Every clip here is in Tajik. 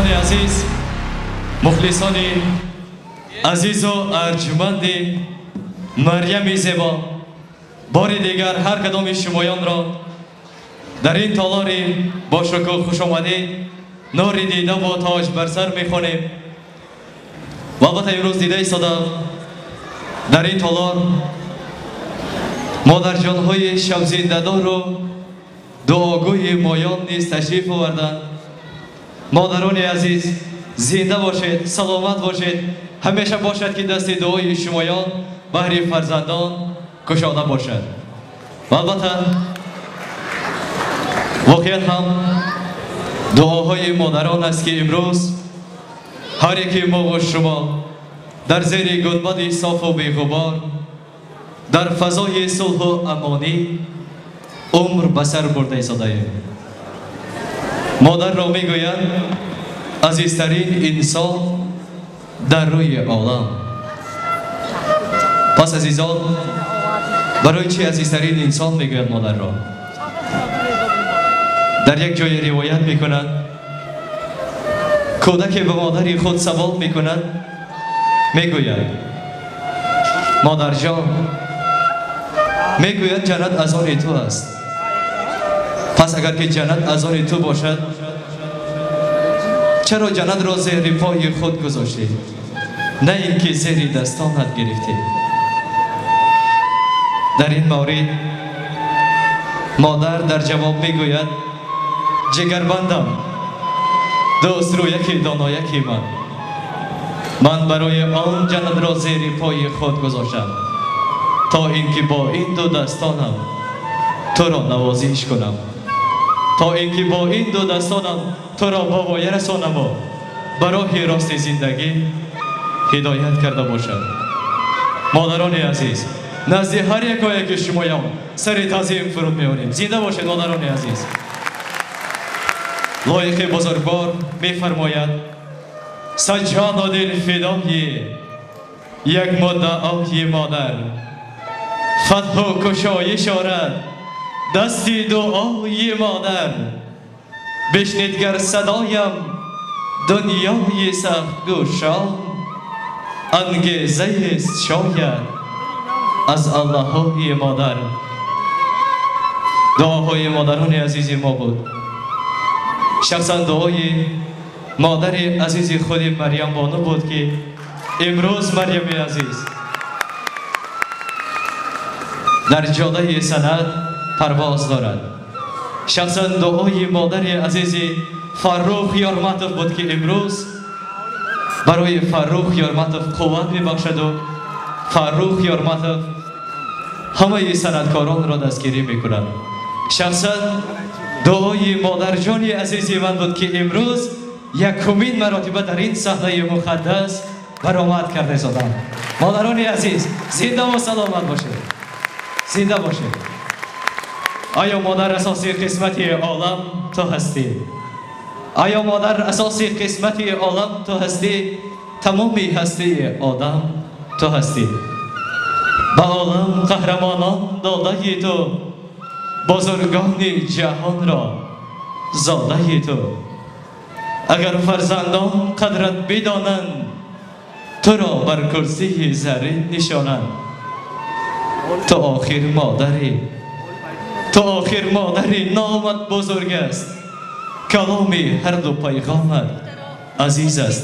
Дӯстони азиз, мухлисони азизу арҷманди Марьями зебо, бори дигар ҳар кадоми шумоёнро дар ин толори бошукӯҳ хушомадед, нури дида ва тоҷ бар сар мехонем. Ва албатта имрӯз дида истодам дар ин толор модарҷонҳои шабзиндадору дуогӯи моён низ ташриф оварданд. Модарони азиз, зинда бошед, саломат бошед, ҳамеша бошад ки дасти дуои шумоён баҳри фарзандон кушода бошад. Ва албатта воқеан ҳам дуоҳои модарон аст ки имрӯз ҳар яке мо ва шумо дар зери гунбади софу беғубор, дар фазои сулҳу амонӣ умр ба сар бурда истодаем. Модарро мегӯянд азизтарин инсон дар рӯи олам. Пас азизон, барои чи азизтарин инсон мегӯянд модарро? Дар як ҷое ривоят мекунанд, кӯдаке ба модари худ савол мекунад, мегӯяд: модарҷон, мегӯяд ҷаннат аз они ту аст. Пас агар ки ҷаннат аз они ту бошад, чаро ҷаннатро зери пои худ гузоштӣ, на ин ки зери дастонат гирифтӣ? Дар ин маврид модар дар ҷавоб мегӯяд: ҷигарбандам, дӯстрӯяки донояки ман, ман барои он ҷаннатро зери пои худ гузоштам то ин ки бо ин ду дастонам туро навозиш кунам, то ин ки бо ин ду дастонам туро ба воя расонаму ба роҳи рости зиндагӣ ҳидоят карда бошам. Модарони азиз, назди ҳар якое ки шумоён сари таъзим фуруд меорем. Зинда бошед, модарони азиз. Лоиқи бузургвор мефармояд: саҷҷону дил фидои як муддаои модар, фатҳу кушоиш орад дасти дуои модар, бишнид гар садоям дунёи сахтгӯшон, ангезаест шояд аз аллоҳои модар. Дуоҳои модарони азизи мо буд. Шахсан дуои модари азизи худи Марьям бону буд ки имрӯз Марьями азиз дар ҷодаи санъат парвоз дорад. Шахсан дуои модари азизи Фаррух Ёрматов буд ки имрӯз барои Фаррух Ёрматов қувват мебахшаду Фаррух Ёрматов ҳамаи санъаткоронро дастгирӣ мекунад. Шахсан дуои модарҷони азизи ман буд ки имрӯз якумин маротиба дар ин саҳнаи муқаддас баромад карда истодам. Модарони азиз, зинда ва саломат бошед, зинда бошед. Оё модар асоси қисмати олам ту ҳастӣ? Оё модар асоси қисмати олам ту ҳастӣ? Тамоми ҳастии одам ту ҳастӣ. Ба олам қаҳрамонон додаи ту, бузургони ҷаҳонро зодаи ту. Агар фарзандон қадрат бидонанд, туро бар курсии заррин нишонанд. Ту охир модарӣ, ту охир модарӣ, номат бузург аст, каломи ҳарду пайғомат азиз аст.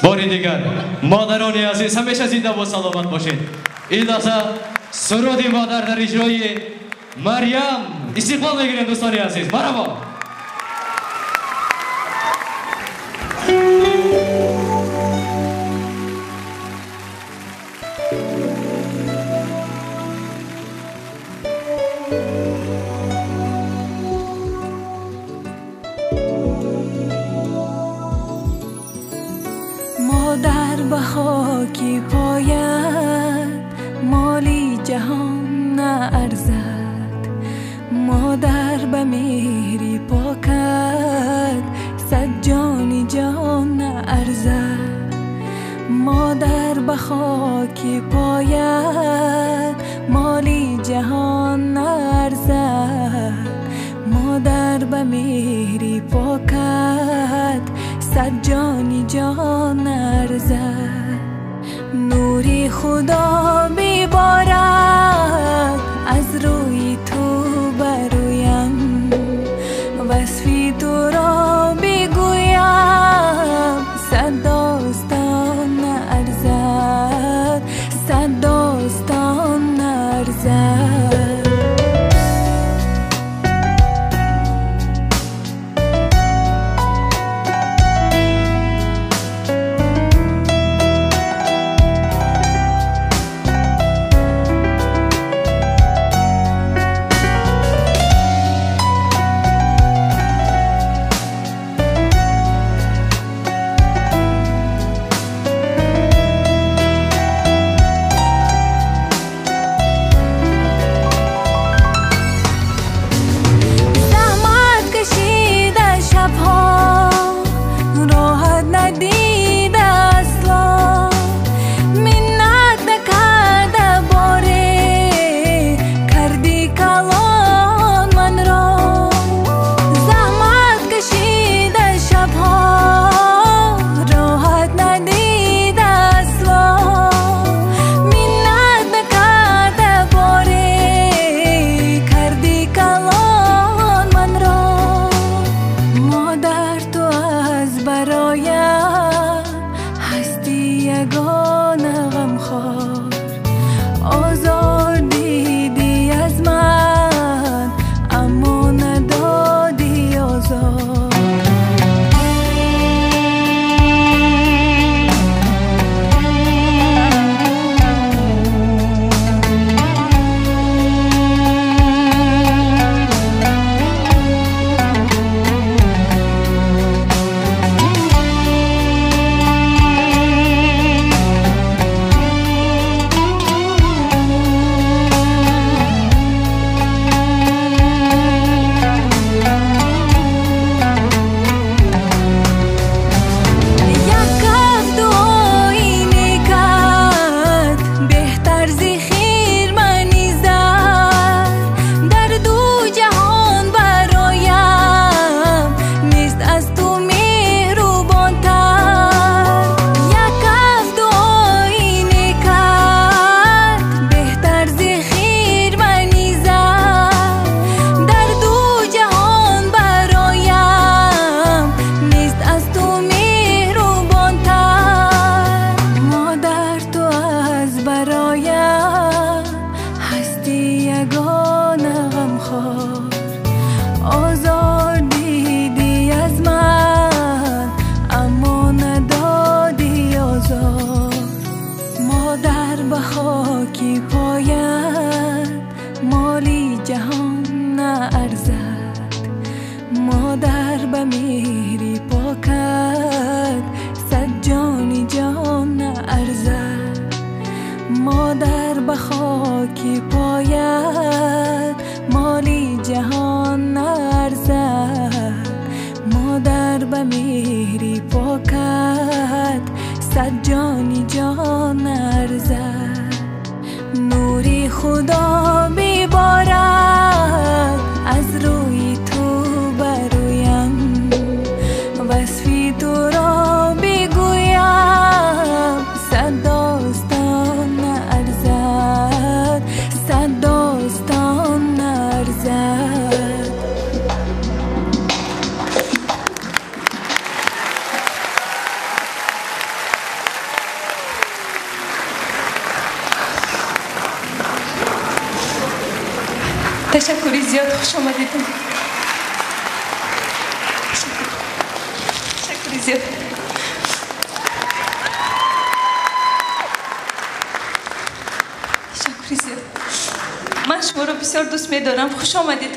Бори дигар модарони азиз, ҳамеша зинда ва саломат бошед. Ин лаҳза суруди модар дар иҷрои Марьям истиқбол мегирем, дӯстони азиз. Марҳабо. Модар ба хоки поят моли ҷаҳон наарзад, модар ба меҳри покат сад ҷони ҷон наарзад, модар ба хоки поят моли ҷаҳон наарзад, модар ба меҳри покат صد جانی جان ارزد. نوری خدا بیبارد از روی تو برویم، وصفی تو را بگویم صد داستان ارزد، صد داستان ارزد. تشکری زیاد، خوش آمدید. تشکری زیاد. تشکری زیاد. من شما رو بسیار دوست می‌دارم. خوش آمدید.